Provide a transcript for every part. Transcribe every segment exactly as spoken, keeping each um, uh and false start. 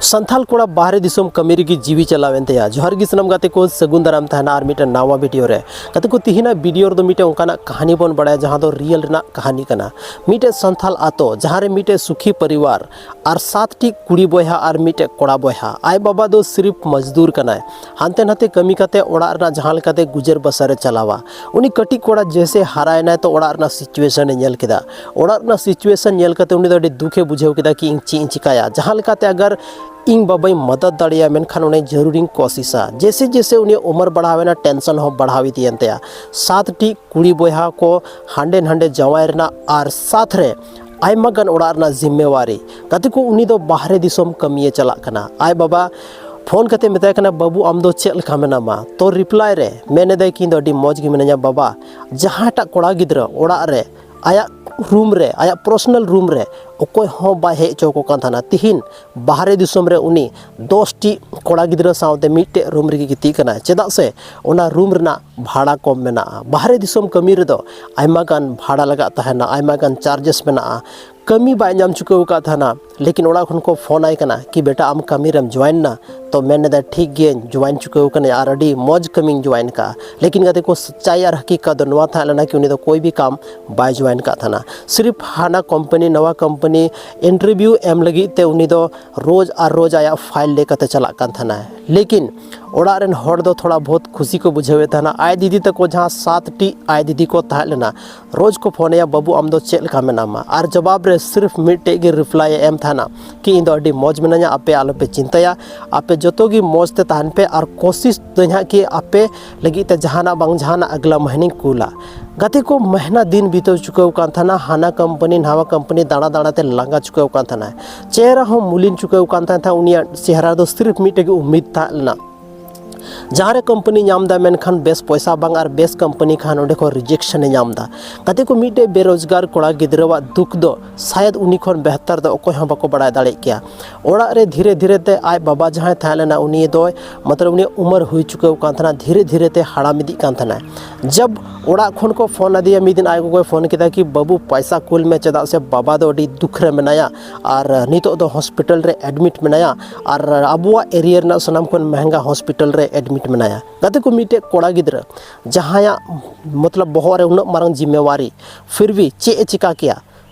ᱥᱟᱱᱛᱷᱟᱞ ᱠᱚᱲᱟ ᱵᱟᱦᱨᱮ ᱫᱤᱥᱚᱢ ᱠᱟᱹᱢᱤ ᱨᱮᱜᱮ ᱡᱤᱣᱤ ᱪᱟᱞᱟᱣᱮᱱ ᱛᱟᱭᱟ᱾ ᱡᱚᱦᱟᱨ ᱜᱮ ᱥᱟᱱᱟᱢ ᱜᱟᱛᱮ ᱠᱚ, ᱥᱟᱹᱜᱩᱱ ᱫᱟᱨᱟᱢ ᱛᱟᱦᱮᱱᱟ ᱟᱨ ᱢᱤᱫᱴᱮᱱ ᱱᱟᱣᱟ ᱵᱷᱤᱰᱤᱭᱳ ᱨᱮ᱾ ᱜᱟᱛᱮ ᱠᱚ, ᱛᱤᱦᱤᱧᱟᱜ ᱵᱷᱤᱰᱤᱭᱳ ᱨᱮᱫᱚ ᱢᱤᱫᱴᱮᱱ ᱚᱱᱠᱟᱱᱟᱜ ᱠᱟᱹᱦᱱᱤ ᱵᱚᱱ ᱵᱟᱲᱟᱭᱟ ᱡᱟᱦᱟᱸ ᱫᱚ ᱨᱤᱭᱮᱞ ᱨᱮᱱᱟᱜ ᱠᱟᱹᱦᱱᱤ ᱠᱟᱱᱟ᱾ ᱢᱤᱫᱴᱮᱱ ᱥᱟᱱᱛᱷᱟᱞ ᱟᱛᱳ, ᱡᱟᱦᱟᱸ ᱨᱮ ᱢᱤᱫᱴᱮᱱ ᱥᱩᱠᱷᱤ ᱯᱚᱨᱤᱵᱟᱨ ᱟᱨ ᱥᱟᱛ ᱴᱤ ᱠᱩᱲᱤ ᱵᱚᱭᱦᱟ ᱟᱨ ᱢᱤᱫᱴᱮᱱ ᱠᱚᱲᱟ ᱵᱚᱭᱦᱟ᱾ ᱟᱡ ᱵᱟᱵᱟ ᱫᱚ ᱥᱤᱨᱤᱯ ᱢᱚᱡᱽᱫᱩᱨ ᱠᱟᱱᱟᱭ, ᱦᱟᱱᱛᱮ ᱱᱟᱛᱮ ᱠᱟᱹᱢᱤ ᱠᱟᱛᱮ ᱚᱲᱟᱜ ᱨᱮᱱᱟᱜ ᱡᱟᱦᱟᱸ ᱞᱮᱠᱟᱛᱮ ᱜᱩᱡᱟᱹᱨ ᱵᱟᱥᱟᱨ ᱮ ᱪᱟᱞᱟᱣᱟ᱾ ᱩᱱᱤ ᱠᱟᱹᱴᱤᱡ ᱠᱚᱲᱟ ᱡᱮᱭᱥᱮ ᱦᱟᱨᱟᱭᱮᱱᱟᱭ, ᱛᱚ ᱚᱲᱟᱜ ᱨᱮᱱᱟᱜ ᱥᱤᱪᱩᱭᱮᱥᱚᱱ ᱮ ᱧᱮᱞ ᱠᱮᱫᱟ᱾ ᱚᱲᱟᱜ ᱨᱮᱱᱟᱜ ᱥᱤᱪᱩᱭᱮᱥᱚᱱ ᱧᱮᱞ ᱠᱟᱛᱮ ᱩᱱᱤ ᱫᱚ ᱟᱹᱰᱤ ᱫᱩᱠ ᱮ ᱵᱩᱡᱷᱟᱹᱣ ᱠᱮᱫᱟ ᱠᱤ ᱤᱧ ᱪᱮᱫ ᱤᱧ ᱪᱤᱠᱟᱭᱟ, ᱡᱟᱦᱟᱸ ᱞᱮᱠᱟᱛᱮ ᱟᱜᱟᱨ ᱤᱧ ᱵᱟᱵᱟᱧ ᱢᱚᱫᱚᱫ ᱫᱟᱲᱮᱭᱟᱭᱟ, ᱢᱮᱱᱠᱷᱟᱱ ᱚᱱᱮ ᱡᱟᱹᱨᱩᱲᱤᱧ ᱠᱚᱥᱤᱥᱟ᱾ ᱡᱮᱭᱥᱮ ᱡᱮᱭᱥᱮ ᱩᱱᱤᱭᱟᱜ ᱩᱢᱟᱹᱨ ᱵᱟᱲᱦᱟᱣᱮᱱᱟ, ᱴᱮᱱᱥᱚᱱ ᱦᱚᱸ ᱵᱟᱲᱦᱟᱣ ᱤᱫᱤᱭᱮᱱ ᱛᱟᱭᱟ᱾ ᱥᱟᱛ ᱴᱤ ᱠᱩᱲᱤ ᱵᱚᱭᱦᱟ ᱠᱚ ᱦᱟᱸᱰᱮ ᱱᱟᱸᱰᱮ ᱡᱟᱶᱟᱭ ᱨᱮᱱᱟᱜ ᱟᱨ ᱥᱟᱛ ᱨᱮ ᱟᱭᱢᱟ ᱜᱟᱱ ᱚᱲᱟᱜ ᱨᱮᱱᱟᱜ ᱡᱤᱢᱢᱮᱣᱟᱨᱤ᱾ ᱜᱟᱛᱮ ᱠᱚ, ᱩᱱᱤ ᱫᱚ ᱵᱟᱦᱨᱮ ᱫᱤᱥᱚᱢ ᱠᱟᱹᱢᱤᱭᱮ ᱪᱟᱞᱟᱜ ᱠᱟᱱᱟ᱾ ᱟᱡ ᱵᱟᱵᱟ ᱯᱷᱳᱱ ᱠᱟᱛᱮ ᱢᱮᱛᱟᱭ ᱠᱟᱱᱟ, "ᱵᱟᱹᱵᱩ, ᱟᱢ ᱫᱚ ᱪᱮᱫ ᱞᱮᱠᱟ ᱢᱮᱱᱟᱢᱟ?" ᱛᱚ ᱨᱤᱯᱞᱟᱭ ᱨᱮ ᱢᱮᱱ ᱮᱫᱟᱭ ᱠᱤ ᱤᱧ ᱫᱚ ᱟᱹᱰᱤ ᱢᱚᱡᱽ ᱜᱮ ᱢᱤᱱᱟᱹᱧᱟ ᱵᱟᱵᱟ᱾ ᱡᱟᱦᱟᱸᱴᱟᱜ ᱠᱚᱲᱟ ᱜᱤᱫᱽᱨᱟᱹ ᱚᱲᱟᱜ ᱨᱮ ᱟᱭᱟᱜ ᱨᱩᱢ ᱨᱮ, ᱟᱭᱟᱜ ᱯᱟᱨᱥᱚᱱᱟᱞ ᱨᱩᱢ ᱨᱮ ᱚᱠᱚᱭ ᱦᱚᱸ ᱵᱟᱭ ᱦᱮᱡ ᱦᱚᱪᱚ ᱟᱠᱚ ᱠᱟᱱ ᱛᱟᱦᱮᱱᱟ, ᱛᱤᱦᱤᱧ ᱵᱟᱦᱨᱮ ᱫᱤᱥᱚᱢ ᱨᱮ ᱩᱱᱤ ᱫᱚᱥ ᱴᱤ ᱠᱚᱲᱟ ᱜᱤᱫᱽᱨᱟᱹ ᱥᱟᱶᱛᱮ ᱢᱤᱫᱴᱮᱡ ᱨᱩᱢ ᱨᱮᱜᱮ ᱜᱤᱛᱤᱡ ᱠᱟᱱᱟᱭ᱾ ᱪᱮᱫᱟᱜ ᱥᱮ ᱚᱱᱟ ᱨᱩᱢ ᱨᱮᱱᱟᱜ ᱵᱷᱟᱲᱟ ᱠᱚᱢ ᱢᱮᱱᱟᱜᱼᱟ᱾ ᱵᱟᱦᱨᱮ ᱫᱤᱥᱚᱢ ᱠᱟᱹᱢᱤ ᱨᱮᱫᱚ ᱟᱭᱢᱟ ᱜᱟᱱ ᱵᱷᱟᱲᱟ ᱞᱟᱜᱟᱜ ᱛᱟᱦᱮᱱᱟ, ᱟᱭᱢᱟ ᱜᱟᱱ ᱪᱟᱨᱡᱮᱥ ᱢᱮᱱᱟᱜᱼᱟ᱾ ᱠᱟᱹᱢᱤ ᱵᱟᱭ ᱧᱟᱢ ᱪᱩᱠᱟᱹᱣ ᱟᱠᱟᱫ ᱛᱟᱦᱮᱱᱟ, ᱞᱮᱠᱤᱱ ᱚᱲᱟᱜ ᱠᱷᱚᱱ ᱠᱚ ᱯᱷᱳᱱ ᱟᱭ ᱠᱟᱱᱟ ᱠᱤ, "ᱵᱮᱴᱟ, ᱟᱢ ᱠᱟᱹᱢᱤ ᱨᱮᱢ ᱡᱚᱭᱮᱱ ᱱᱟ?" ᱛᱚ ᱢᱮᱱ ᱮᱫᱟᱭ, "ᱴᱷᱤᱠ ᱜᱤᱭᱟᱹᱧ, ᱡᱚᱭᱮᱱ ᱪᱩᱠᱟᱹᱣ ᱠᱟᱹᱱᱟᱹᱧ ᱟᱨ ᱟᱹᱰᱤ ᱢᱚᱡᱽ ᱠᱟᱹᱢᱤᱧ ᱡᱚᱭᱮᱱ ᱠᱟᱜᱼᱟ᱾" ᱞᱮᱠᱤᱱ ᱜᱟᱛᱮ ᱠᱚ, ᱥᱟᱪᱟᱭ ᱟᱨ ᱦᱟᱹᱠᱤᱠᱟᱛ ᱫᱚ ᱱᱚᱣᱟ ᱛᱟᱦᱮᱸ ᱞᱮᱱᱟ ᱠᱤ ᱩᱱᱤ ᱫᱚ ᱠᱳᱭ ᱵᱷᱤ ᱠᱟᱢ ᱵᱟᱭ ᱡᱚᱭᱮᱱ ᱠᱟᱜ ᱛᱟᱦᱮᱱᱟ᱾ ᱥᱤᱨᱤᱯ ᱦᱟᱱᱟ ᱠᱳᱢᱯᱟᱱᱤ ᱱᱟᱣᱟ ᱠᱳᱢᱯᱟᱱᱤ ᱤᱱᱴᱟᱨᱵᱷᱤᱭᱩ ᱮᱢ ᱞᱟᱹᱜᱤᱫ ᱛᱮ ᱩᱱᱤ ᱫᱚ ᱨᱳᱡᱽ ᱟᱨ ᱨᱳᱡᱽ ᱟᱭᱟᱜ ᱯᱷᱟᱭᱤᱞ ᱞᱮ ᱠᱟᱛᱮ ᱪᱟᱞᱟᱜ ᱠᱟᱱ ᱛᱟᱦᱮᱱᱟ᱾ ᱞᱮᱠᱤᱱ ᱚᱲᱟᱜ ᱨᱮᱱ ᱦᱚᱲ ᱫᱚ ᱛᱷᱚᱲᱟ ᱵᱚᱦᱩᱛ ᱠᱷᱩᱥᱤ ᱠᱚ ᱵᱩᱡᱷᱟᱹᱣᱮᱫ ᱛᱟᱦᱮᱱᱟ᱾ ᱟᱡ ᱫᱤᱫᱤ ᱛᱟᱠᱚ ᱡᱟᱦᱟᱸ ᱥᱟᱛ ᱴᱤ ᱟᱡ ᱫᱤᱫᱤ ᱠᱚ ᱛᱟᱦᱮᱸ ᱞᱮᱱᱟ, ᱨᱳᱡᱽ ᱠᱚ ᱯᱷᱳᱱ ᱟᱭᱟ, "ᱵᱟᱹᱵᱩ, ᱟᱢ ᱫᱚ ᱪᱮᱫ ᱞᱮᱠᱟ ᱢᱮᱱᱟᱢᱟ?" ᱟᱨ ᱡᱚᱵᱟᱵ ᱨᱮ ᱥᱤᱨᱯ ᱢᱤᱫᱴᱮᱡ ᱜᱮ ᱨᱤᱯᱞᱟᱭ ᱮ ᱮᱢ ᱛᱟᱦᱮᱱᱟ ᱠᱤ, "ᱤᱧ ᱫᱚ ᱟᱹᱰᱤ ᱢᱚᱡᱽ ᱢᱤᱱᱟᱹᱧᱟ, ᱟᱯᱮ ᱟᱞᱚᱯᱮ ᱪᱤᱱᱛᱟᱹᱭᱟ, ᱟᱯᱮ ᱡᱚᱛᱚ ᱜᱮ ᱢᱚᱡᱽ ᱛᱮ ᱛᱟᱦᱮᱱ ᱯᱮ ᱟᱨ ᱠᱳᱥᱤᱥ ᱫᱟᱹᱧ ᱦᱟᱸᱜ ᱠᱤ ᱟᱯᱮ ᱞᱟᱹᱜᱤᱫ ᱛᱮ ᱡᱟᱦᱟᱱᱟᱜ ᱵᱟᱝ ᱡᱟᱦᱟᱱᱟᱜ ᱟᱜᱽᱞᱟ ᱢᱟᱹᱦᱱᱟᱹᱧ ᱠᱩᱞᱟ᱾" ᱜᱟᱛᱮ ᱠᱚ, ᱢᱟᱹᱦᱱᱟᱹ ᱫᱤᱱ ᱵᱤᱛᱟᱹᱣ ᱪᱩᱠᱟᱹᱣ ᱠᱟᱱ ᱛᱟᱦᱮᱱᱟ, ᱦᱟᱱᱟ ᱠᱳᱢᱯᱟᱱᱤ ᱱᱟᱣᱟ ᱠᱳᱢᱯᱟᱱᱤ ᱫᱟᱬᱟ ᱫᱟᱬᱟ ᱛᱮ ᱞᱟᱸᱜᱟ ᱪᱩᱠᱟᱹᱣ ᱠᱟᱱ ᱛᱟᱦᱮᱱᱟ, ᱪᱮᱦᱨᱟ ᱦᱚᱸ ᱢᱩᱞᱤᱱ ᱪᱩᱠᱟᱹᱣ ᱠᱟᱱ ᱛᱟᱦᱮᱱ ᱛᱟᱦᱮᱸᱫ᱾ ᱩᱱᱤᱭᱟᱜ ᱪᱮᱦᱨᱟ ᱫᱚ ᱥᱤᱨᱯ ᱢᱤᱫᱴᱮᱡ ᱜᱮ ᱩᱢᱤᱫ ᱛᱟᱦᱮᱸ ᱞᱮᱱᱟ᱾ ᱡᱟᱦᱟᱸ ᱨᱮ ᱠᱳᱢᱯᱟᱱᱤ ᱧᱟᱢ ᱮᱫᱟ, ᱢᱮᱱᱠᱷᱟᱱ ᱵᱮᱥ ᱯᱚᱭᱥᱟ ᱵᱟᱝ ᱟᱨ ᱵᱮᱥ ᱠᱳᱢᱯᱟᱱᱤ ᱠᱷᱟᱱ ᱚᱸᱰᱮ ᱠᱷᱚᱱ ᱨᱤᱡᱮᱠᱥᱚᱱ ᱮ ᱧᱟᱢ ᱮᱫᱟ᱾ ᱜᱟᱛᱮ ᱠᱚ, ᱢᱤᱫᱴᱮᱡ ᱵᱮᱨᱳᱡᱽᱜᱟᱨ ᱠᱚᱲᱟ ᱜᱤᱫᱽᱨᱟᱹᱣᱟᱜ ᱫᱩᱠ ᱫᱚ ᱥᱟᱭᱟᱫ ᱩᱱᱤ ᱠᱷᱚᱱ ᱵᱮᱦᱛᱟᱨ ᱫᱚ ᱚᱠᱚᱭ ᱦᱚᱸ ᱵᱟᱠᱚ ᱵᱟᱲᱟᱭ ᱫᱟᱲᱮᱭᱟᱜ ᱠᱮᱭᱟ᱾ ᱚᱲᱟᱜ ᱨᱮ ᱫᱷᱤᱨᱮ ᱫᱷᱤᱨᱮ ᱛᱮ ᱟᱡ ᱵᱟᱵᱟ ᱡᱟᱦᱟᱸᱭ ᱛᱟᱦᱮᱸ ᱞᱮᱱᱟ, ᱩᱱᱤ ᱫᱚᱭ, ᱢᱚᱛᱞᱚᱵ, ᱩᱱᱤᱭᱟᱜ ᱩᱢᱟᱹᱨ ᱦᱩᱭ ᱪᱩᱠᱟᱹᱣ ᱠᱟᱱ ᱛᱟᱦᱮᱱᱟ, ᱫᱷᱤᱨᱮ ᱫᱷᱤᱨᱮ ᱛᱮ ᱦᱟᱲᱟᱢ ᱤᱫᱤᱜ ᱠᱟᱱ ᱛᱟᱦᱮᱱᱟ᱾ ᱡᱟᱵ ᱚᱲᱟᱜ ᱠᱷᱚᱱ ᱠᱚ ᱯᱷᱳᱱ ᱟᱫᱮᱭᱟ, ᱢᱤᱫ ᱫᱤᱱ ᱟᱡ ᱜᱚᱜᱚᱭ ᱯᱷᱳᱱ ᱠᱮᱫᱟ ᱠᱤ, "ᱵᱟᱹᱵᱩ, ᱯᱚᱭᱥᱟ ᱠᱩᱞ ᱢᱮ, ᱪᱮᱫᱟᱜ ᱥᱮ ᱵᱟᱵᱟ ᱫᱚ ᱟᱹᱰᱤ ᱫᱩᱠ ᱨᱮ ᱢᱮᱱᱟᱭᱟ ᱟᱨ ᱱᱤᱛᱚᱜ ᱫᱚ ᱦᱚᱥᱯᱤᱴᱟᱞ ᱨᱮ ᱮᱰᱢᱤᱴ ᱢᱮᱱᱟᱭᱟ, ᱟᱨ ᱟᱵᱚᱣᱟᱜ ᱮᱨᱤᱭᱟ ᱨᱮᱱᱟᱜ ᱥᱟᱱᱟᱢ ᱠᱷᱚᱱ ᱢᱮᱦᱮᱝᱜᱟ ᱦᱚᱥᱯᱤᱴᱟᱞ ᱨᱮ ᱮᱰᱢᱤᱴ ᱢᱮᱱᱟᱭᱟ᱾" ᱜᱟᱛᱮ ᱠᱚ, ᱢᱤᱫᱴᱮᱡ ᱠᱚᱲᱟ ᱜᱤᱫᱽᱨᱟᱹ ᱡᱟᱦᱟᱸᱭᱟᱜ, ᱢᱚᱛᱞᱚᱵ, ᱵᱚᱦᱚᱜ ᱨᱮ ᱩᱱᱟᱹᱜ ᱢᱟᱨᱟᱝ ᱡᱤᱢᱢᱮᱣᱟᱨᱤ, ᱯᱷᱤᱨ ᱵᱷᱤ ᱪᱮᱫ ᱮ ᱪᱤᱠᱟ ᱠᱮᱭᱟ?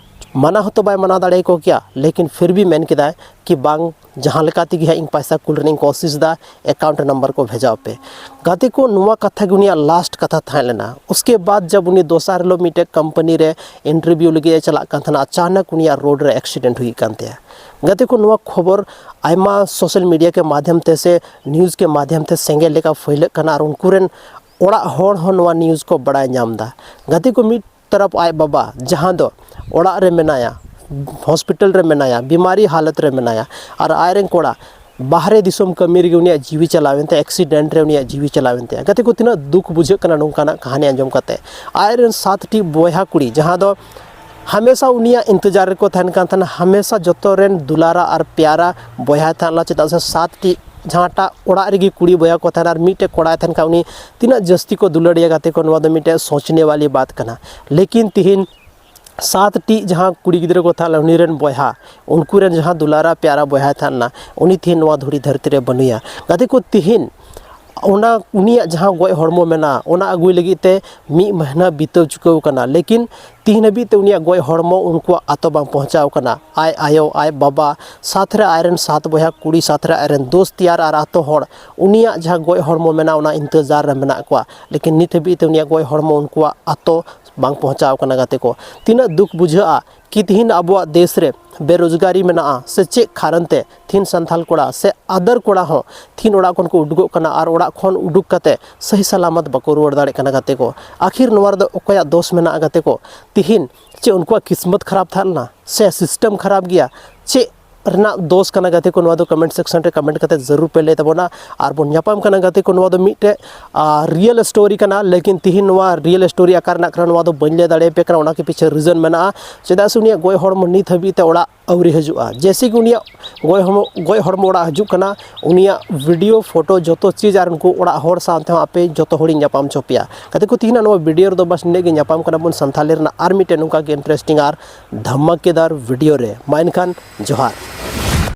ᱢᱟᱱᱟ ᱦᱚᱸᱛᱚ ᱵᱟᱭ ᱢᱟᱱᱟ ᱫᱟᱲᱮᱭᱟᱠᱚ ᱠᱮᱭᱟ, ᱞᱮᱠᱤᱱ ᱯᱷᱤᱨ ᱵᱷᱤ ᱢᱮᱱ ᱠᱮᱫᱟᱭ ᱠᱤ, "ᱵᱟᱝ, ᱡᱟᱦᱟᱸ ᱞᱮᱠᱟ ᱛᱮᱜᱮ ᱦᱟᱸᱜ ᱤᱧ ᱯᱚᱭᱥᱟ ᱠᱩᱞ ᱨᱮᱱᱟᱜ ᱤᱧ ᱠᱳᱥᱤᱥ ᱮᱫᱟ, ᱮᱠᱟᱣᱩᱱᱴ ᱱᱟᱢᱵᱟᱨ ᱠᱚ ᱵᱷᱮᱡᱟᱣ ᱯᱮ᱾" ᱜᱟᱛᱮ ᱠᱚ, ᱱᱚᱣᱟ ᱠᱟᱛᱷᱟ ᱜᱮ ᱩᱱᱤᱭᱟᱜ ᱞᱟᱥᱴ ᱠᱟᱛᱷᱟ ᱛᱟᱦᱮᱸ ᱞᱮᱱᱟ᱾ ᱩᱥᱠᱮ ᱵᱟᱫ ᱡᱟᱵ ᱩᱱᱤ ᱫᱚᱥᱟᱨ ᱦᱤᱞᱳᱜ ᱢᱤᱫᱴᱮᱡ ᱠᱳᱢᱯᱟᱱᱤ ᱨᱮ ᱤᱱᱴᱟᱨᱵᱷᱤᱭᱩ ᱞᱟᱹᱜᱤᱫ ᱮ ᱪᱟᱞᱟᱜ ᱠᱟᱱ ᱛᱟᱦᱮᱱᱟ, ᱟᱪᱟᱱᱚᱠ ᱩᱱᱤᱭᱟᱜ ᱨᱳᱰ ᱨᱮ ᱮᱠᱥᱤᱰᱮᱱᱴ ᱦᱩᱭᱩᱜ ᱠᱟᱱ ᱛᱟᱭᱟ᱾ ᱜᱟᱛᱮ ᱠᱚ, ᱱᱚᱣᱟ ᱠᱷᱚᱵᱚᱨ ᱟᱭᱢᱟ ᱥᱳᱥᱟᱞ ᱢᱤᱰᱤᱭᱟ ᱠᱮ ᱢᱟᱫᱷᱭᱚᱢ ᱛᱮ ᱥᱮ ᱱᱤᱭᱩᱡᱽ ᱠᱮ ᱢᱟᱫᱷᱭᱚᱢ ᱛᱮ ᱥᱮᱸᱜᱮᱞ ᱞᱮᱠᱟ ᱯᱷᱟᱹᱭᱞᱟᱹᱜ ᱠᱟᱱᱟ ᱟᱨ ᱩᱱᱠᱩ ᱨᱮᱱ ᱚᱲᱟᱜ ᱦᱚᱲ ᱦᱚᱸ ᱱᱚᱣᱟ ᱱᱤᱭᱩᱡᱽ ᱠᱚ ᱵᱟᱲᱟᱭ ᱧᱟᱢ ᱮᱫᱟ᱾ ᱜᱟᱛᱮ ᱠᱚ, ᱢᱤᱫ ᱛᱚᱨᱚᱯ ᱟᱡ ᱵᱟᱵᱟ ᱡᱟᱦᱟᱸ ᱫᱚ ᱚᱲᱟᱜ ᱨᱮ ᱢᱮᱱᱟᱭᱟ, ᱦᱚᱥᱯᱤᱴᱟᱞ ᱨᱮ ᱢᱮᱱᱟᱭᱟ, ᱵᱤᱢᱟᱨᱤ ᱦᱟᱞᱚᱛ ᱨᱮ ᱢᱮᱱᱟᱭᱟ, ᱟᱨ ᱟᱡᱨᱮᱱ ᱠᱚᱲᱟ ᱵᱟᱦᱨᱮ ᱫᱤᱥᱚᱢ ᱠᱟᱹᱢᱤ ᱨᱮᱜᱮ ᱩᱱᱤᱭᱟᱜ ᱡᱤᱣᱤ ᱪᱟᱞᱟᱣᱮᱱ ᱛᱟᱭᱟ, ᱮᱠᱥᱤᱰᱮᱱᱴ ᱨᱮ ᱩᱱᱤᱭᱟᱜ ᱡᱤᱣᱤ ᱪᱟᱞᱟᱣᱮᱱ ᱛᱟᱭᱟ᱾ ᱜᱟᱛᱮ ᱠᱚ, ᱛᱤᱱᱟᱹᱜ ᱫᱩᱠ ᱵᱩᱡᱷᱟᱹᱜ ᱠᱟᱱᱟ ᱱᱚᱝᱠᱟᱱᱟᱜ ᱠᱟᱹᱦᱱᱤ ᱟᱸᱡᱚᱢ ᱠᱟᱛᱮ᱾ ᱟᱡᱨᱮᱱ ᱥᱟᱛᱴᱤ ᱵᱚᱭᱦᱟ ᱠᱩᱲᱤ, ᱡᱟᱦᱟᱸ ᱫᱚ ᱦᱟᱢᱮᱥᱟ ᱩᱱᱤᱭᱟᱜ ᱤᱱᱛᱮᱡᱟᱨ ᱨᱮᱠᱚ ᱛᱟᱦᱮᱱ ᱠᱟᱱ ᱛᱟᱦᱮᱱᱟ, ᱦᱟᱢᱮᱥᱟ ᱡᱚᱛᱚ ᱨᱮᱱ ᱫᱩᱞᱟᱨᱟ ᱟᱨ ᱯᱮᱭᱟᱨᱟ ᱵᱚᱭᱦᱟ ᱛᱟᱦᱮᱸ ᱞᱮᱱᱟ, ᱪᱮᱫᱟᱜ ᱥᱮ ᱥᱟᱛᱴᱤ ᱡᱟᱦᱟᱸᱴᱟᱜ ᱚᱲᱟᱜ ᱨᱮᱜᱮ ᱠᱩᱲᱤ ᱵᱚᱭᱦᱟ ᱠᱚ ᱛᱟᱦᱮᱱᱟ ᱟᱨ ᱢᱤᱫᱴᱮᱡ ᱠᱚᱲᱟᱭ ᱛᱟᱦᱮᱱ ᱠᱷᱟᱱ, ᱩᱱᱤ ᱛᱤᱱᱟᱹᱜ ᱡᱟᱹᱥᱛᱤ ᱠᱚ ᱫᱩᱞᱟᱹᱲᱤᱭᱟ᱾ ᱜᱟᱛᱮ ᱠᱚ, ᱱᱚᱣᱟ ᱫᱚ ᱢᱤᱫᱴᱮᱡ ᱥᱳᱪᱱᱮ ᱣᱟᱞᱤ ᱵᱟᱛ ᱠᱟᱱᱟ᱾ ᱞᱮᱠᱤᱱ ᱛᱤᱦᱤᱧ ᱥᱟᱛᱴᱤ ᱡᱟᱦᱟᱸ ᱠᱩᱲᱤ ᱜᱤᱫᱽᱨᱟᱹ ᱠᱚ ᱛᱟᱦᱮᱸ ᱞᱮᱱᱟ, ᱩᱱᱤ ᱨᱮᱱ ᱵᱚᱭᱦᱟ, ᱩᱱᱠᱩ ᱨᱮᱱ ᱡᱟᱦᱟᱸ ᱫᱩᱞᱟᱨᱟ ᱯᱮᱭᱟᱨᱟ ᱵᱚᱭᱦᱟ ᱛᱟᱦᱮᱸ ᱞᱮᱱᱟ, ᱩᱱᱤ ᱛᱤᱦᱤᱧ ᱱᱚᱣᱟ ᱫᱷᱩᱲᱤ ᱫᱷᱟᱹᱨᱛᱤ ᱨᱮ ᱵᱟᱹᱱᱩᱭᱟ᱾ ᱜᱟᱛᱮ ᱠᱚ, ᱛᱤᱦᱤᱧ ᱚᱱᱟ ᱩᱱᱤᱭᱟᱜ ᱡᱟᱦᱟᱸ ᱜᱚᱡ ᱦᱚᱲᱢᱚ ᱢᱮᱱᱟᱜᱼᱟ, ᱚᱱᱟ ᱟᱹᱜᱩᱭ ᱞᱟᱹᱜᱤᱫ ᱛᱮ ᱢᱤᱫ ᱢᱟᱹᱦᱱᱟᱹ ᱵᱤᱛᱟᱹᱣ ᱪᱩᱠᱟᱹᱣ ᱠᱟᱱᱟ, ᱞᱮᱠᱤᱱ ᱛᱤᱦᱤᱧ ᱦᱟᱹᱵᱤᱡ ᱛᱮ ᱩᱱᱤᱭᱟᱜ ᱜᱚᱡ ᱦᱚᱲᱢᱚ ᱩᱱᱠᱩᱣᱟᱜ ᱟᱛᱳ ᱵᱟᱝ ᱯᱚᱦᱪᱟᱣ ᱠᱟᱱᱟ᱾ ᱟᱡ ᱟᱭᱳ, ᱟᱡ ᱵᱟᱵᱟ, ᱥᱟᱛ ᱨᱮ ᱟᱡᱨᱮᱱ ᱥᱟᱛ ᱵᱚᱭᱦᱟ ᱠᱩᱲᱤ, ᱥᱟᱛ ᱨᱮ ᱟᱡᱨᱮᱱ ᱫᱳᱥᱛ ᱭᱟᱨ ᱟᱨ ᱟᱛᱳ ᱦᱚᱲ, ᱩᱱᱤᱭᱟᱜ ᱡᱟᱦᱟᱸ ᱜᱚᱡ ᱦᱚᱲᱢᱚ ᱢᱮᱱᱟᱜᱼᱟ, ᱚᱱᱟ ᱤᱱᱛᱮᱡᱟᱨ ᱨᱮ ᱢᱮᱱᱟᱜ ᱠᱚᱣᱟ, ᱞᱮᱠᱤᱱ ᱱᱤᱛ ᱦᱟᱹᱵᱤᱡ ᱛᱮ ᱩᱱᱤᱭᱟᱜ ᱜᱚᱡ ᱦᱚᱲᱢᱚ ᱩᱱᱠᱩᱣᱟᱜ ᱟᱛᱳ ᱵᱟᱝ ᱯᱚᱦᱪᱟᱣ ᱠᱟᱱᱟ᱾ ᱜᱟᱛᱮ ᱠᱚ, ᱛᱤᱱᱟᱹᱜ ᱫᱩᱠ ᱵᱩᱡᱷᱟᱹᱜᱼᱟ ᱠᱤ ᱛᱤᱦᱤᱧ ᱟᱵᱚᱣᱟᱜ ᱫᱮᱥ ᱨᱮ ᱵᱮᱨᱳᱡᱽᱜᱟᱨᱤ ᱢᱮᱱᱟᱜᱼᱟ ᱥᱮ ᱪᱮᱫ ᱠᱟᱨᱚᱱ ᱛᱮ ᱛᱤᱦᱤᱧ ᱥᱟᱱᱛᱟᱲ ᱠᱚᱲᱟ ᱥᱮ ᱟᱫᱟᱨ ᱠᱚᱲᱟ ᱦᱚᱸ ᱛᱤᱦᱤᱧ ᱚᱲᱟᱜ ᱠᱷᱚᱱ ᱠᱚ ᱩᱰᱩᱠᱚᱜ ᱠᱟᱱᱟ ᱟᱨ ᱚᱲᱟᱜ ᱠᱷᱚᱱ ᱩᱰᱩᱠ ᱠᱟᱛᱮ ᱥᱟᱹᱦᱤ ᱥᱟᱞᱟᱢᱚᱛ ᱵᱟᱠᱚ ᱨᱩᱣᱟᱹᱲ ᱫᱟᱲᱮᱭᱟᱜ ᱠᱟᱱᱟ? ᱜᱟᱛᱮ ᱠᱚ, ᱟᱠᱷᱤᱨ ᱱᱚᱣᱟ ᱨᱮᱫᱚ ᱚᱠᱚᱭᱟᱜ ᱫᱳᱥ ᱢᱮᱱᱟᱜᱼᱟ? ᱜᱟᱛᱮ ᱠᱚ, ᱛᱤᱦᱤᱧ ᱪᱮᱫ ᱩᱱᱠᱩᱣᱟᱜ ᱠᱤᱥᱢᱚᱛ ᱠᱷᱟᱨᱟᱯ ᱛᱟᱦᱮᱸ ᱞᱮᱱᱟ ᱥᱮ ᱥᱤᱥᱴᱮᱢ ᱠᱷᱟᱨᱟᱯ ᱜᱮᱭᱟ? ᱪᱮᱫ ᱨᱮᱱᱟᱜ ᱫᱳᱥ ᱠᱟᱱᱟ ᱜᱟᱛᱮ ᱠᱚ, ᱱᱚᱣᱟ ᱫᱚ ᱠᱚᱢᱮᱱᱴ ᱥᱮᱠᱥᱚᱱ ᱨᱮ ᱠᱚᱢᱮᱱᱴ ᱠᱟᱛᱮ ᱡᱟᱹᱨᱩᱲ ᱯᱮ ᱞᱟᱹᱭ ᱛᱟᱵᱚᱱᱟ᱾ ᱟᱨ ᱵᱚᱱ ᱧᱟᱯᱟᱢ ᱠᱟᱱᱟ ᱜᱟᱛᱮ ᱠᱚ, ᱱᱚᱣᱟ ᱫᱚ ᱢᱤᱫᱴᱮᱡ ᱨᱤᱭᱮᱞ ᱥᱴᱳᱨᱤ ᱠᱟᱱᱟ᱾ ᱞᱮᱠᱤᱱ ᱛᱤᱦᱤᱧ ᱱᱚᱣᱟ ᱨᱤᱭᱮᱞ ᱥᱴᱳᱨᱤ ᱚᱠᱟ ᱨᱮᱱᱟᱜ ᱠᱟᱱᱟ, ᱱᱚᱣᱟ ᱫᱚ ᱵᱟᱹᱧ ᱞᱟᱹᱭ ᱫᱟᱲᱮᱭᱟᱯᱮ ᱠᱟᱱᱟ᱾ ᱚᱱᱟ ᱠᱤ ᱯᱤᱪᱷᱮ ᱨᱤᱡᱚᱱ ᱢᱮᱱᱟᱜᱼᱟ, ᱪᱮᱫᱟᱜ ᱥᱮ ᱩᱱᱤᱭᱟᱜ ᱜᱚᱡ ᱦᱚᱲᱢᱚ ᱱᱤᱛ ᱦᱟᱹᱵᱤᱡ ᱛᱮ ᱚᱲᱟᱜ ᱟᱹᱣᱨᱤ ᱦᱤᱡᱩᱜᱼᱟ᱾ ᱡᱮᱭᱥᱮ ᱠᱤ ᱩᱱᱤᱭᱟᱜ ᱜᱚᱡ ᱦᱚᱲᱢᱚ, ᱜᱚᱡ ᱦᱚᱲᱢᱚ ᱚᱲᱟᱜ ᱦᱤᱡᱩᱜ ᱠᱟᱱᱟ, ᱩᱱᱤᱭᱟᱜ ᱵᱷᱤᱰᱤᱭᱳ, ᱯᱷᱳᱴᱳ, ᱡᱚᱛᱚ ᱪᱤᱡᱽ ᱟᱨ ᱩᱱᱠᱩ ᱚᱲᱟᱜ ᱦᱚᱲ ᱥᱟᱶ ᱛᱮᱦᱚᱸ ᱟᱯᱮ ᱡᱚᱛᱚ ᱦᱚᱲᱤᱧ ᱧᱟᱯᱟᱢ ᱦᱚᱪᱚ ᱯᱮᱭᱟ᱾ ᱜᱟᱛᱮ ᱠᱚ, ᱛᱤᱦᱤᱧᱟᱜ ᱱᱚᱣᱟ ᱵᱷᱤᱰᱤᱭᱳ ᱨᱮᱫᱚ ᱵᱟᱥ ᱱᱤᱱᱟᱹᱜ ᱜᱮ᱾ ᱧᱟᱯᱟᱢ ᱠᱟᱱᱟ ᱵᱚᱱ ᱥᱟᱱᱛᱷᱟᱞᱤ ᱨᱮᱱᱟᱜ ᱟᱨ ᱢᱤᱫᱴᱮᱱ ᱱᱚᱝᱠᱟ ᱜᱮ ᱤᱱᱴᱟᱨᱮᱥᱴᱤᱝ ᱟᱨ ᱫᱷᱟᱢᱟᱠᱮᱫᱟᱨ ᱵᱷᱤᱰᱤᱭᱳ ᱨᱮ᱾ ᱢᱟ ᱮᱱᱠᱷᱟᱱ ᱡᱚᱦᱟᱨ᱾